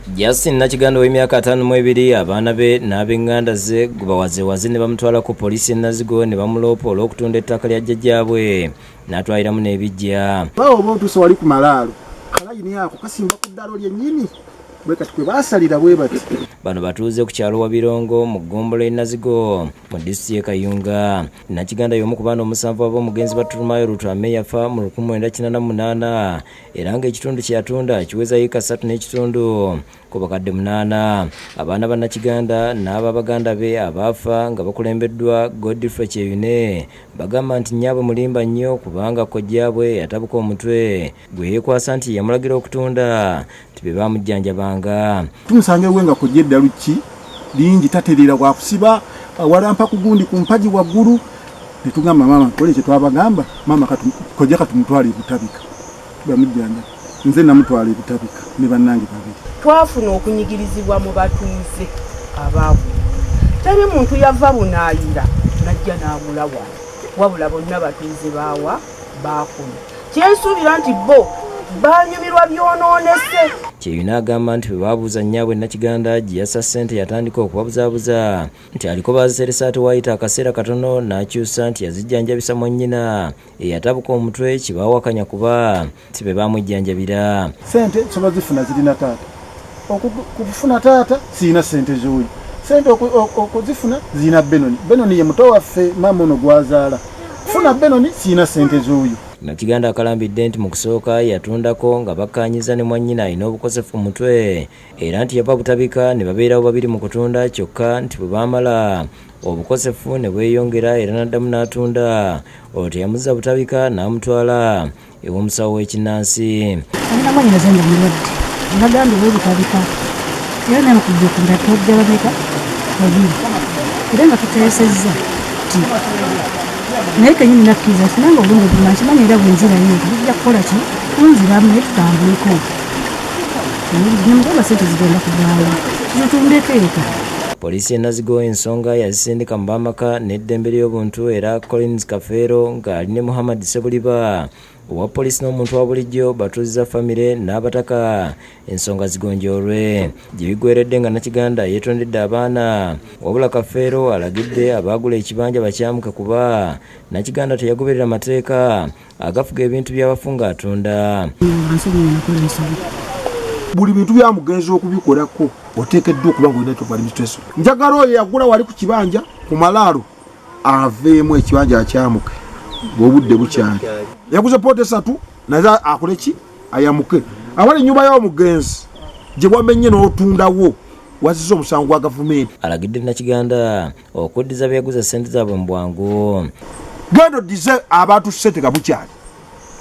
Justin Nakiganda ow'emyaka 52, abaana be n'ab'eŋŋanda ze bawazewaze ne bamutwala ku poliisi e Nazigo ne bamuloopa olw'okutunda ettaka lya jjajjaabwe n'atwaliramu n'ebiggya. Baawo oba otuuse wali ku malaalo, kalayini ako kasimba ku ddalo lyennyini bwe kati kwe baasalira bwe bati. Bano batuuze ku kyalo Wabirongo mu ggombolola e Nazigo mu disitulikiti y'e Kayunga. Nakiganda y'omu ku baana omusanvu ab'omugenzi Baturumaayo Lutwame yafa mu 1988 era ng'ekitundu kye yatunda kiweza yiika 3 n'ekitundu ku bakadde 8. Abaana ba Nakiganda n'ab'abaganda be abaafa nga bakulembeddwa Godfrey Kyeyune bagamba nti nnyaabwe mulimba nnyo kubanga kojjaabwe yatabuka omutwe gwe yeekwasa nti yamulagira okutunda nti be baamujjanjabanga. Tumusanga ewe nga kojja eddalu ki lingi, tatereera wakusiba walampa ku gundi ku mpagi waggulu, ne tugamba maama nkole kye twabagamba, maama kojja katumutwale e Butabika bamujjanjaba. Nze namutwala e Butabika ne bannange babiri. Twafuna okunyigirizibwa mu batuuze abaagula. Teri muntu yava bunaayira n'ajja n'agula wano, wabula bonna batuuze baawa baakuna. Kyensuubira nti bo banyumirwa byonoonese. Kyeyune agamba nti bwe baabuuza nnyaabwe Nakiganda gye yassa ssente yatandika okubabuzaabuza nti aliko baaziterese ate waayita akaseera katono n'akyusa nti yazijjanjabisa mwannyina eyatabuka omutwe kibaawakanya kuba si be baamujjanjabira. Ssente nsobola zifuna zirina taata, okufuna taata sirina ssente z'oyo, ssente okuzifuna zirina Benoni, Benoni ye muto waffe maama ono gw'azaala, kufuna Benoni sirina ssente z'oyo. Nakiganda akalambidde nti mu kusooka yatundako nga bakkaanyizza ne mwannyina alina obukosefu ku mutwe era nti yava Butabika ne babeerawo babiri mu kutunda kyokka nti bwe baamala obukosefu ne bweyongera era n'addamu n'atunda olwo teyamuzza Butabika n'amutwala ew'omusawo w'ekinnansi. Alina mwannyinaze nga mulwadde, nagambye oba Butabika era naye mukujja okunda twajja bameka babiri era nga tuteesezza nti naye kenyini nakkiriza nti nange obulungi buna nkimanyi era bwenzirayo nti bijja kukola ki kunziramu naye tutambuleko nemugamba sente zigenda kuvaawo tutundeko eka. Poliisi y'e Nazigo ensonga yazisindika mu b'amaka n'eddembe ly'obuntu era Collins Kafeero ng'ali ne Muhammad Ssebuliba owa poliisi n'omuntu wa bulijjo batuuzizza famire n'abataka ensonga zigonjoolwe. Gye biggweeredde nga Nakiganda yeetondedde abaana wabula Kafeero alagidde abaagula ekibanja bakyamuke kuba Nakiganda teyagoberera mateeka agafuga ebintu by'abafu ng'atunda. Buli bintu bya mugenzi okubikolako oteekeddwa okuba ng'olina kyova administration. Njagala oyo yagula wali ku kibanja ku malaalo aveemu ekibanja akyamuke ng'obudde bukyali. Yaguze poota 3 naye akole ki ayamuke. Awali ennyumba y'omugenzi gye wamenye n'otundawo wazizza omusango gwa gavumenti. Alagidde Nakiganda okuddiza be yaguza ssente zaabwe mu bwangu. Genda oddize abantu ssente nga bukyali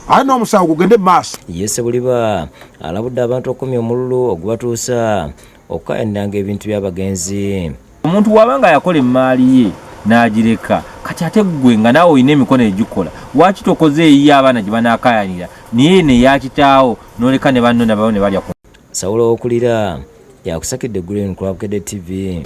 ate n'omusango gugende mu maaso. Ye Ssebuliba alabudde abantu okukomya omululu ogubatuusa okukaayaniranga ebintu by'abagenzi. Omuntu bw'aba nga yakola emmaali ye n'agireka, kati ate ggwe nga naawe olina emikono egikola, lwaki tokoze eyiyo abaana gye banaakaayanira naye eno eya kitaawo n'oleka ne banno nabo ne balya ku Sawulo Owokulira yakusakidde Green ku Bukedde TV.